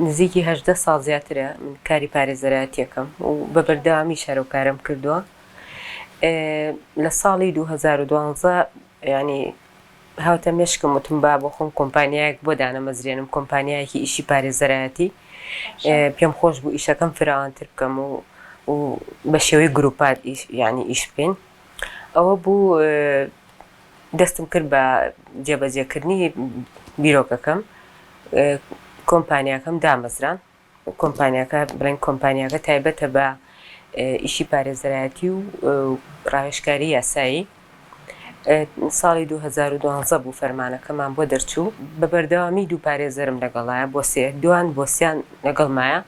نزیکی 18 ساڵ زیاترە من کاری پارێزەرایەتیەکەم و بە بەردەوامیش هەر ئەو کارەم کردووە. لە ساڵی 2012 یانی هاتە مێشکم وتم با بۆ خۆم کۆمپانیایەک بۆ دانەمەزرێنم کۆمپانیایەکی ئیشی پارێزەرایەتی پێم خۆش بوو ئیشەکەم فراوانتر بکەم و و بە شێوەی گروپات ئیش یعنی ئیش بکەین ئەوە بوو دەستم کرد بە جێبەجێکردنی بیرۆکەکەم کۆمپانیاکەم دامەزران کۆمپانیاکە بڵێن کۆمپانیاکە تایبەتە بە ئیشی پارێزەرایەتی و ڕاوێژکاری یاسایی ساڵی 2012 بوو فەرمانەکەمان بۆ دەرچوو بە بەردەوامی دوو پارێزەرم لەگەڵایە بۆ سێ دوان بۆ سیان لەگەڵمایە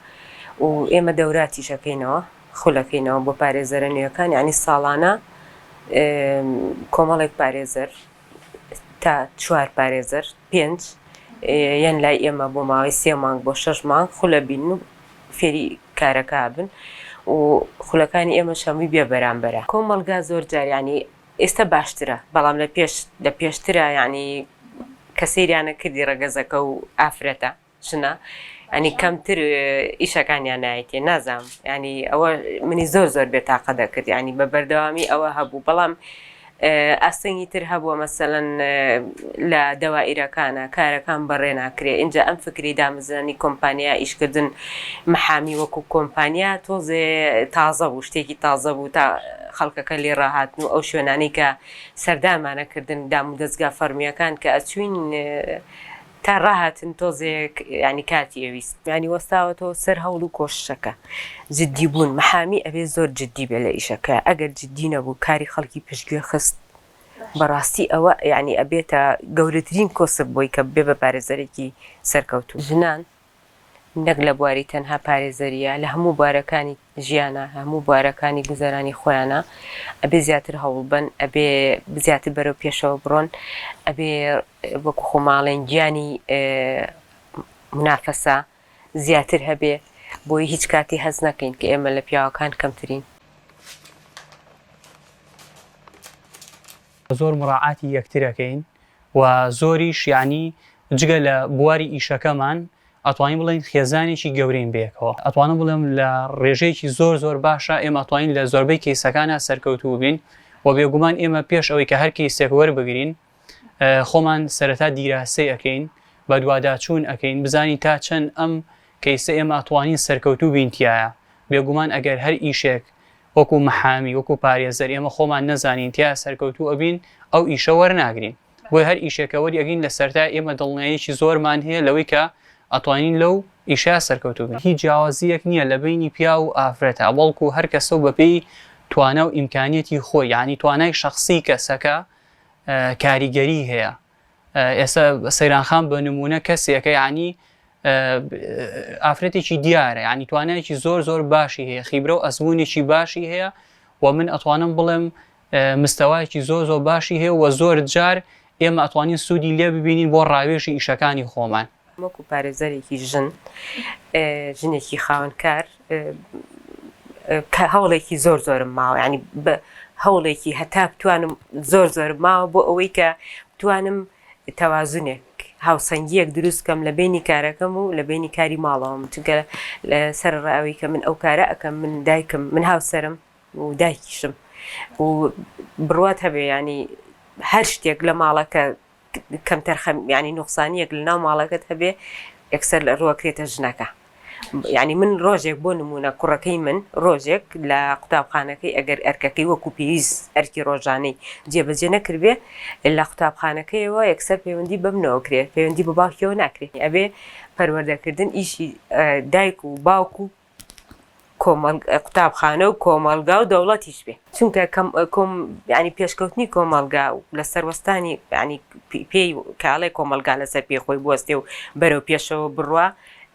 و ئێمە دەوراتیشەکەینەوە خولەکەینەوە بۆ پارێزەرە نوێیەکان یعنی ساڵانە کۆمەڵێک پارێزەر تا چوار پارێزەر پێنج یان لای ئێمە بۆ ماوەی سێ مانگ بۆ شەش مانگ خولە بین و فێری کارەکە بن و خولەکانی ئێمەش هەمووی بێ بەرامبەرە. کۆمەڵگا زۆر جار یانی ئێستا باشترە بەڵام لە پێش لە پێشترا یانی کە سەیریانە کردی ڕەگەزەکە و ئافرەتە ژنە ینی کەمتر ئیشەکانیان نایەتێ نازانم ینی ئەوە منی زۆر زۆر بێتاقە دەکرد ینی بە بەردەوامی ئەوە هەبوو بەڵام ئاستەنگی تر هەبووە مەسەلەن لە دەوائیرەکانە کارەکان بەڕێ ناکرێ ئینجا ئەم فکری دامەزرانی کۆمپانیا ئیشکردن محامی وەکو کۆمپانیا تۆزێ تازە بوو شتێکی تازە بوو تا خەڵکەکە لێ ڕاهاتن و ئەو شوێنانەی کە سەردانمانە کردن دامودەزگا فەڕمییەکان کە ئەچووین تا ڕاهاتن تۆزێک یانی کاتی ئەویست. یانی وەستاوەتەوە سەر هەوڵ و کۆششەکە. جدی بوون. محامی ئەبێ زۆر جدی بێ لە ئیشەکەیا. ئەگەر جدی نەبوو کاری خەڵکی پشتگوێ خست بەڕاستی ئەوە یانی ئەبێتە گەورەترین کۆسپ بۆی کە ببێ بە پارێزەرێکی سەرکەوتوو. ژنان نەک لە بواری تەنها پارێزەرییا لە هەموو بوارەکانی ژیانا هەموو بوارەکانی گوزەرانی خۆیانا ئەبێ زیاتر هەوڵ بەن ئەبێ زیاتر بەرەو پێشەوە بڕۆن ئەبێ وەکو خۆماڵێن گیانی مونافەسە زیاتر هەبێ بۆی هیچ کاتی هەست نەکەین کە ئێمە لە پیاوەکان کەمترین. زۆر مراعاتی یەکتر ئەکەین و زۆریش یانی جگە لە بواری ئیشەکەمان ئەتوانین بڵێین خێزانێکی گەورەین بەیەکەوە ئەتوانم بڵێم لە ڕێژەیەکی زۆر زۆر باشە ئێمە ئەتوانین لە زۆربەی کەیسەکانا سەرکەوتوو بین و بێگومان ئێمە پێش ئەوەی کە هەر کەیسێک وەربگرین خۆمان سەرەتا دیراسەی ئەکەین بەدواداچوون ئەکەین بزانین تا چەند ئەم کەیسە ئێمە ئەتوانین سەرکەوتوو بین تیایا بێگومان ئەگەر هەر ئیشێک وەکو محامی وەکو پارێزەر ئێمە خۆمان نەزانین تیایا سەرکەوتوو ئەبین ئەو ئیشە وەرناگرین بۆیە هەر ئیشێک کە وەری ئەگرین لە سەرتای ئێمە دڵنیاییەکی زۆرمان هەیە لەوەی کە ئەتوانین لەو ئیشە سەرکەوتوو بین. هیچ جیاوازییەک نییە لە بەینی پیاو و ئافرەتا بەڵکو هەر کەسە و بەپێی توانا و ئیمکانیەتی خۆی یانی توانای شەخسی کەسەکە کاریگەری هەیە ئێستا سەیران خان بە نموونە کەسێکە یانی ئافرەتێکی دیارە یانی توانایەکی زۆر زۆر باشی هەیە خیبرە و ئەزموونێکی باشی هەیە و من ئەتوانم بڵێم مستەوایەکی زۆر زۆر باشی هەیە و زۆر جار ئێمە ئەتوانین سوودی لێ ببینین بۆ ڕاوێژی ئیشەکانی خۆمان. وەکو پارێزەرێکی ژن، ژنێکی خاوەن کار کە هەوڵێکی زۆر زۆرم ماوە یانی بە هەوڵێکی هەتا بتوانم زۆر زۆرم ماوە بۆ ئەوەی کە بتوانم تەوازنێک هاوسەنگیەک دروست کەم لە بینی کارەکەم و لە بینی کاری ماڵەوەم چونکە سەر ڕاوی کە من ئەو کارە ئەکەم من دایکم من هاوسەرم و دایکیشم و بڕوات هەبێ یانی هەر شتێک لە ماڵەکە کەمتەرخەم یانی نوقسانیەک لە ناو ماڵەکەت هەبێ یەکسەر لە ڕوەکرێتە ژنەکە یعنی من ڕۆژێک بۆ نمونە کوڕەکەی من ڕۆژێک لە قوتابخانەکەی ئەگەر ئەرکەکەی وەکو پێویست ئەرکی ڕۆژانەی جێبەجێ نەکردبێ لە قوتابخانەکەیەوە یەکسەر پەیوەندی بەمنەوە کرێ پەیوەندی بە باوکیەوە ناکرێ ئەبێ پەروەردەکردن ئیشی دایک و باوک و قوتابخانە و کۆمەڵگا و دەوڵەتیش بێ. چونکە کەم کۆم یانی پێشکەوتنی کۆمەڵگا و لەسەر وەستانی یانی پێی کە ئەڵێ کۆمەڵگا لەسەر پێی خۆی بوەستێ و بەرەو پێشەوە بڕوا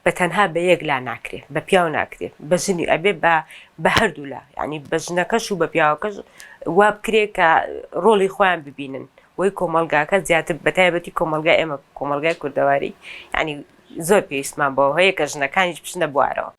بە. بە تەنها بە یەک لا ناکرێ بە پیاو ناکرێ بە ژنی ئەبێ بە بە هەردوو لا یعنی بە ژنەکەش و بە پیاوەکەش وا بکرێ کە ڕۆڵی خۆیان ببینن بۆی کۆمەڵگاکە زیاتر بە تایبەتی کۆمەڵگای ئێمە کۆمەڵگای کوردەواری یعنی زۆر پێویستمان بەوە هەیە کە ژنەکانیش بچنە بوارەوە.